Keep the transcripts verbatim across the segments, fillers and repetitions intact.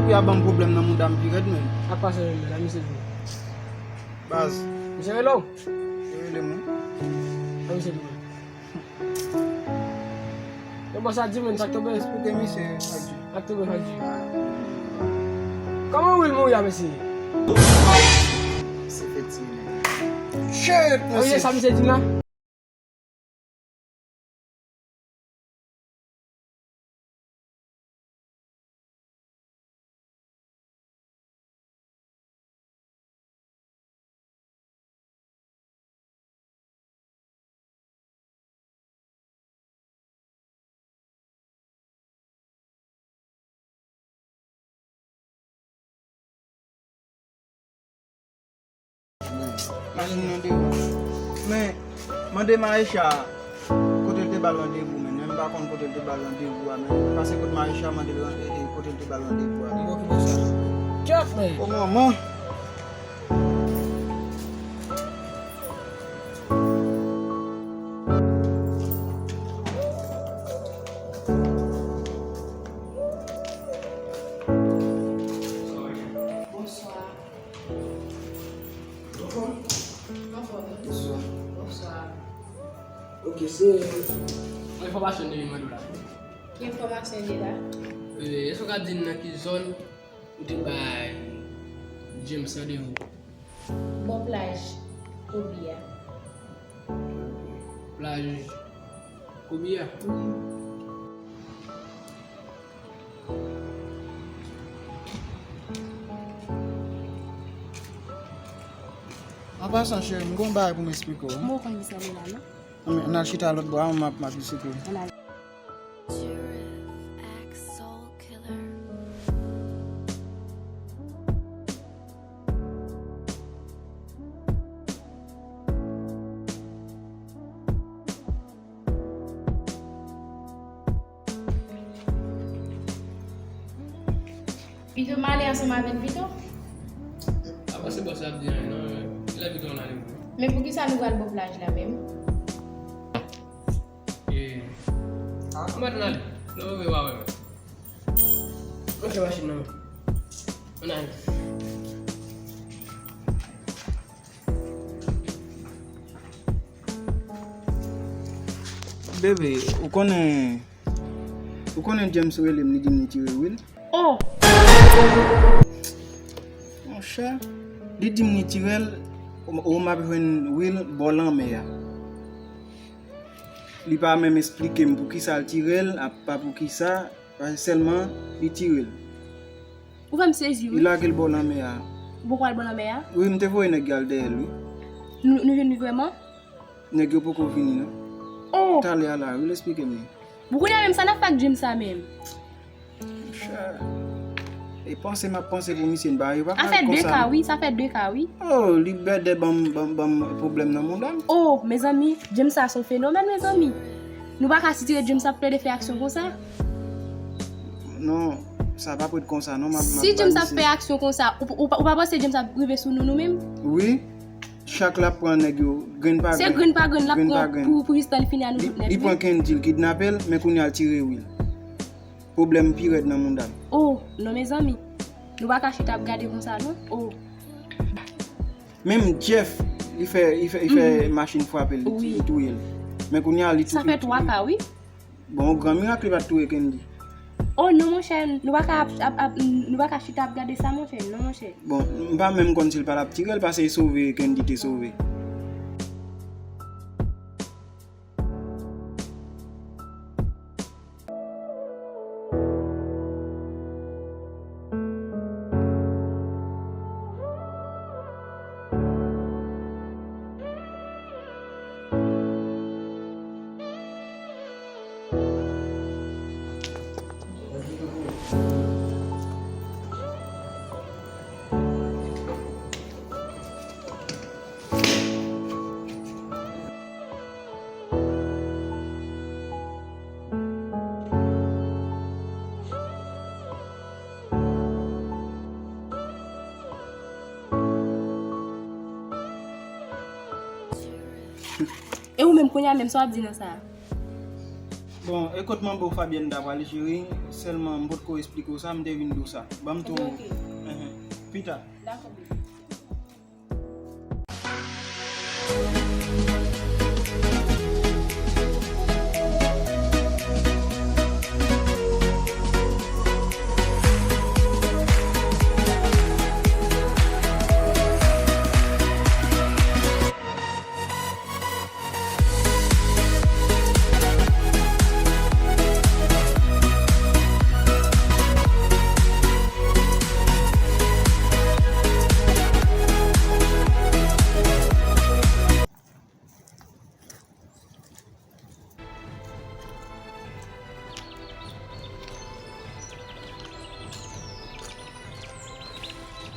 Mwen pran ban m pwoblèm nan mouda m pi rèd menm. Ak pase rele la, misye di. Baz. Misye rele w? Li rele m wi. An misye di. Yo, bòs la di, men, sa k tonbe? Esplike misye, sa k di. Sa k tonbe, sa k di. Kòman Will mouri a, mesye? Se fè ti nèg. Shit, mesye. Sa misye di la? Machin nan devan. Men, mande Maisha kote l te ba l randevou, men. Men m pa konn kote l te ba l randevou a, men. Pase kot Maisha, mande l ran- e, e, kote l te ba l randevou a. Li okipe sa. Kèt, men. O manman. Bonswa. Anfòm. Bonswa. Bonswa. Ok, se. Yon enfòmasyon m te vin mande w la. Ki enfòmasyon w te la? E, èske w ka di m nan ki zòn ou te bay James randevou? Bò plaj Kobe a. Plaj Kobe a? Wi. An pasan, cheri, m gen yon bagay pou m esplike w. Mwen konn ki sa m la, non? Ann al chita lòt bò a, m ap, m ap esplike w. Ann al. Pito m ale ansanm avè l pito. Apa se bòs la ap di anyen non, men. Kilè pito ann ale vre? Men poukisa nou pral bò plaj la menm? E, ah, m pa t ann ale. Lè w vle w a wè mwen. Mwen fè machin nan men. Ann ale. Bebe, ou konnen, ou konnen James rele m, li di m li tire Will? Oh! Monchè, li di m li tire l, ou, ou m ap jwenn Will bò lanmè a. Li pa menm esplike m poukisa l tire l, apa poukisa, paske sèlman li tire l. Ou fè m sezi, wi. Li lage l bò lanmè a. Ou poko al bò lanmè a? Wi, m te voye nèg yo al dèyè l, wi. Nou, nou jwenn li vrèman? Nèg yo poko vini, non. Oh! Talè a la, wi, l esplike m li. Bon, kounye a menm, sa n ap fè ak James sa menm? Monchè. E panse m ap panse pou misye, m pa, yo pa ka ret konsa. Sa fè de ka, wi, sa fè de ka, wi. Oh, li bèdè ban m, ban m, ban m pwoblèm nan mouda m. Oh, mezanmi, James sa se yon fenomèn, mezanmi. Nou pa ka sitire James ap plede fè aksyon konsa. Non, sa p ap ret konsa, non, m ap, m ap ba misye. Si James ap fè aksyon konsa, ou, ou, ou pa panse James ap rive sou nou, nou menm? Wi. Chak l ap pran nèg yo, grenn pa grenn. Se grenn pa grenn l ap pran pou, pou jistan li fini a nou tout nèt, wi. Li pran Kendy, l kidnape l, men kounye a l tire wi l. Pwoblèm pi rèd nan mouda m. Oh, non, mezanmi. Nou pa ka chita ap gade konsa, non. Oh. Menm Jeff, li fè, li fè, li fè machin frape l, li ti-, li touye l. Men kounye a, li tou-, sa fè twa ka, wi. Bon, yon gran mirak li pa t touye Kendy. Oh non, monchè, nou pa ka ap, ap, ap, nou pa ka chita ap gade sa, monchè, non, monchè. Bon, m pa menm konn si l pa t ap tire l, paske e sove Kendy te sove. E ou menm, kounye a menm, sa w ap di nan sa a? Bon, e kot manbo Fabienne ta pral, cheri, sèlman m potko esplike w sa, m te vin di w sa. Ban m tou. Ok, ok. Enhen. Pita. Dakò, bebe.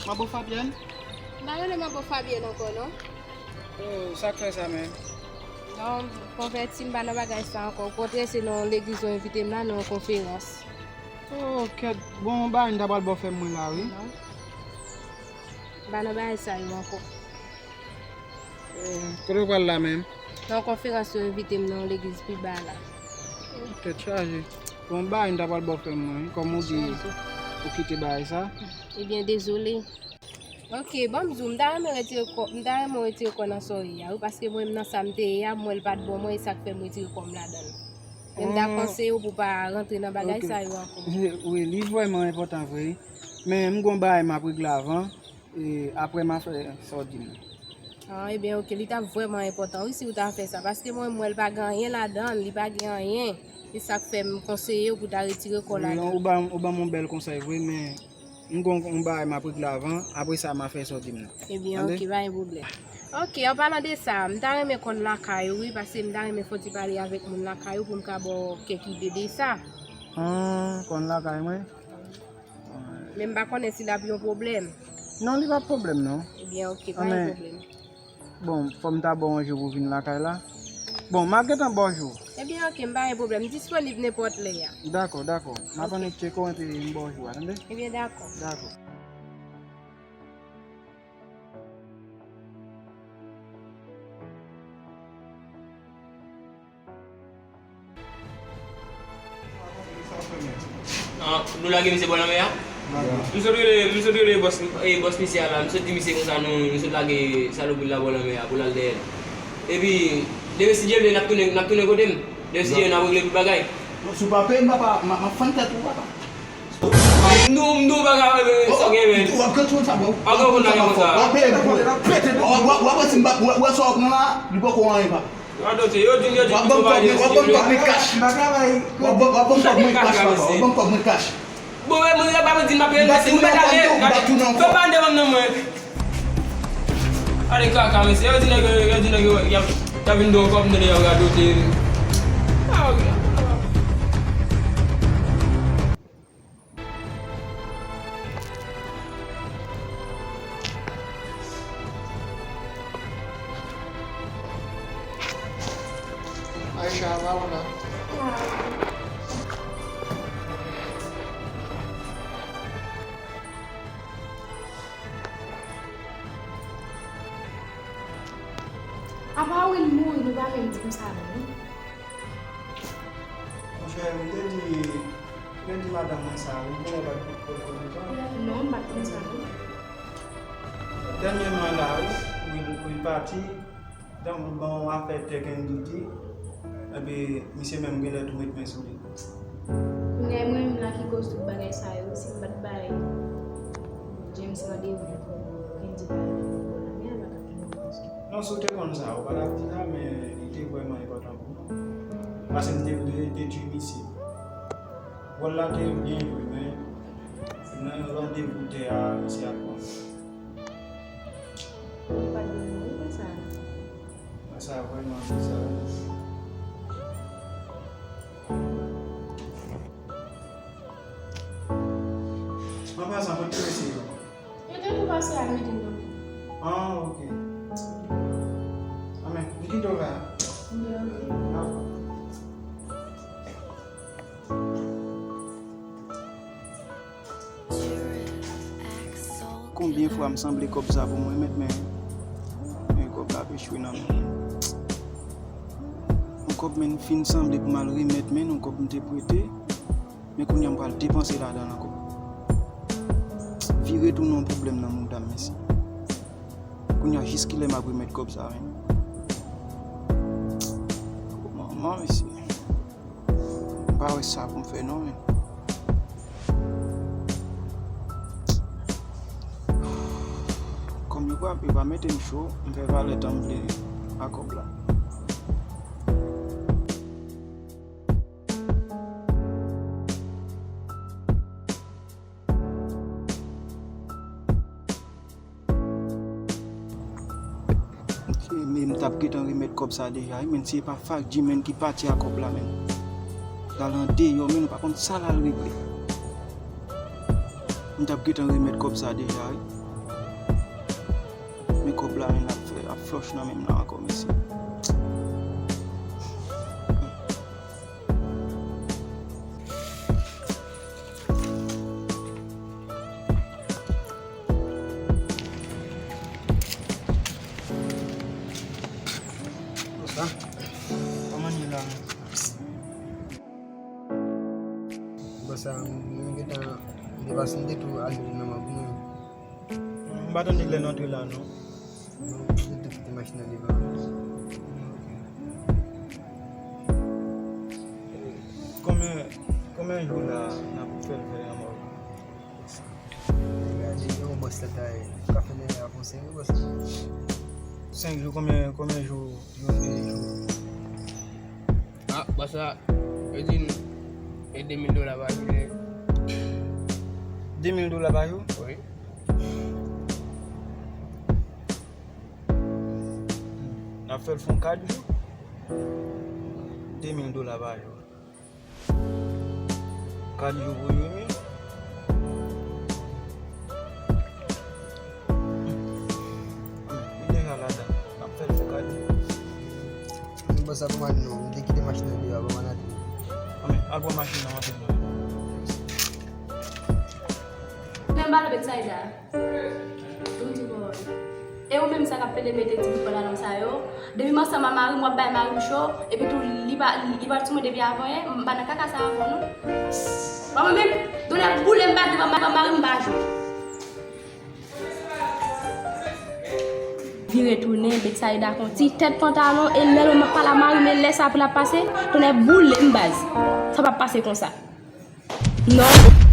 Manbo Fabienne? M pa rele manbo Fabienne ankò, non. Oh, sa k fè sa menm? Non, m konvèti, m pa nan bagay sa ankò. Okontrè, se nan legliz yo envite m la, nan yon konferans. Oh, kèt. Bon, bagay m ta pral ba w fè m mwen la, wi. Non. M pa nan bagay sa yo ankò. Eh, kote w pral la menm? Nan yon konferans yo envite m nan yon legliz pi ba la. Oh, tèt chaje. Bon, bagay m ta pral ba w fè m mwen, wi, kòm ou di ou kite bagay sa. Ebyen, dezole. Ok, ban m di w, m ta renmen retire kò, m ta renmen w retire kò nan sa w ye a, wi, paske mwen menm nan sa m te ye a, m wè l pa t bon mwen, e sa k fè m retire kò m ladan l. Men m ta konseye w pou w pa rantre nan bagay sa yo ankò. Wi, li vrèman enpòtan vre, wi. Men m gon bagay m ap regle avan, e apre m a fè sa w di m nan. Ah, ebyen, ok, li t ap vrèman enpòtan, wi, si w ta fè sa, paske mwen, m wè l pa gen anyen ladan l, li pa gen anyen. E sa k fè m konseye w pou w ta retire kò ladan l. Wi, ou ban, ou ban m yon bèl konsèy vre, men m gon yon bagay m ap regle avan, apre sa m a fè sa w di m nan. Ebyen, ok, pa gen pwoblèm. Ok, an palan de sa, m ta renmen konn lakay ou, wi, paske m ta renmen fè yon ti pale avèk moun lakay ou pou m ka ba w kèk ide de sa. Ah, konn lakay mwen? Men m pa konnen si l ap yon pwoblèm. Non, li pa pwoblèm, non. Ebyen, ok, pa gen pwoblèm. Bon, fò m ta ba w yon jou pou w vin lakay la. Bon, m a gentan ba w jou. Ebyen, ok, m pa gen pwoblèm. M disponib nenpòt lè a. Dakò, dakò. M a konekte kò epi m ba w jou a, tande? Ebyen, dakò. Dakò. Ah, nou lage misye bò lanmè a? M sot rele, m sot rele bòs, eh, bòs misye a la. M sot di misye konsa nou, nou sot lage salopri la bò lanmè a pou l al dèyè l. Epi, demen si Dye vle, n ap tounen, n ap tounen kote m. Demen si Dye vle, n ap regle tout bagay. Si w pa peye m, papa, m a, m ap fann tèt ou, papa. M di w, m di w pa ka, eh, sa w gen, men. W ap gen tout sa, bro. W ap gen konn bagay konsa. W ap peye m, bro. W ap, w ap, w ap wè si m pa, w ap wè sa w pran la, li poko anyen, papa. Yo di, yo di, yo di, w ap ban m kòb, w ap ban m kòb mwen cash. W ap ban, w ap ban m kòb mwen cash, papa. W ap ban m kòb mwen cash. Bon, men, mwen pa di m ap rele, se nou mèt ale. Gade, fè pa devan nan mwen. Ale kaka, mesye. Yo di nèg yo, yo di nèg yo, y ap, y ap vin dwe yon kòb, m tande y ap radote. Ah, ok. Bon, Chava ou la. Apa Will mouri, nou pa menm di m sa menm. Monchè, m te di, m te di madanm mwen sa, wi, m genlè pa t konn sa. Non, m pa t konn sa, non. Dènyèman la, wi, Will, Will pati, donk, bon, afè tech and D D, epi misye menm genlè tou met men sou li. Kounye a, mwen menm la ki koz tout bagay sa yo, si m pa t bay James randevou pou Candy bay pou la, men al pa t ap gen yon koz tou. Non, si w te konn sa, ou pa t ap di la, men li te vrèman enpòtan pou mwen. Paske m te vle detwi misye. Wòl la te byen jwe, men nan randevou tè a, misye ap pran. Ou pa t vle mouri konsa. Mwen sa vrèman bizar. An pasan, kote mesye yo? Yo te tou pase al mete nan. Ah, ok. Anben, li kite w la? Li antre. Dakò. Konbyen fwa m sanble kòb sa pou mwen remèt, men, men kòb la ap echwe nan men m. Yon kòb, men, m fin sanble pou m al remèt, men, yon kòb m te prete, men kounye a m pral depanse ladan l ankò. Vire tounen yon pwoblèm nan mouda m, mesye. Kounye a, jiskilè m ap remèt kòb sa, men? Manman, mesye. M pa wè sa pou m fè non, men. Kòm yo pa, yo pa mete m cho, m fè valè tan m vle a kòb la. Men m t ap gentan remèt kòb sa deja, wi, men se pa Fak Jimen ki pati a kòb la, men. L al andeyò, men nou pa konn sa l al regle. M t ap gentan remèt kòb sa deja, wi. Men kòb la, men, l ap fè, ap flòch nan men m nan ankò, mesye. Bòs la, kòman ye la? Bòs la, m gentan, m te pase, m te tou al nan mò pou mwen. M pa tande lè n antre la, non. Non, m te kite machin nan devan. Konbyen, konbyen jou la n ap fè l fè nan mò? Gade, yon bòs la ta ye. Ka fè mèt la pou senk jou, bòs la. Senk jou, konbyen, konbyen jou, yon jou? Ah, bòs la, yo di n, e de mil dola pa jou, li. De mil dola pa jou? Wi. N ap fè l fè yon kat jou. De mil dola pa jou. Kat jou pou ui mil. Li deja ladan. N ap fè l fè kat jou. Mwen panse a pa mal non. M te kite machin nan deyò, pa mal ate. Anben, al pran machin nan, antre nan. Men bal Betsaida. Tout bon. E ou menm sa k ap pede mete ti bout pantalon sa yo? Depi m ansanm a mari m, w ap bay mari m cho, epi tou li pa, li pa t sou mwen depi avan yè, m pa nan kaka sa ankò non. Ban mwen menm, tonnè boule m pa devan mari m pa jou. Vire tounen, Betsaida kon ti tèt pantalon, e lè l wè m ap pale a mari m, e lè sa pou l ap pase, tonnè boule m baz. Sa p ap pase konsa. Non.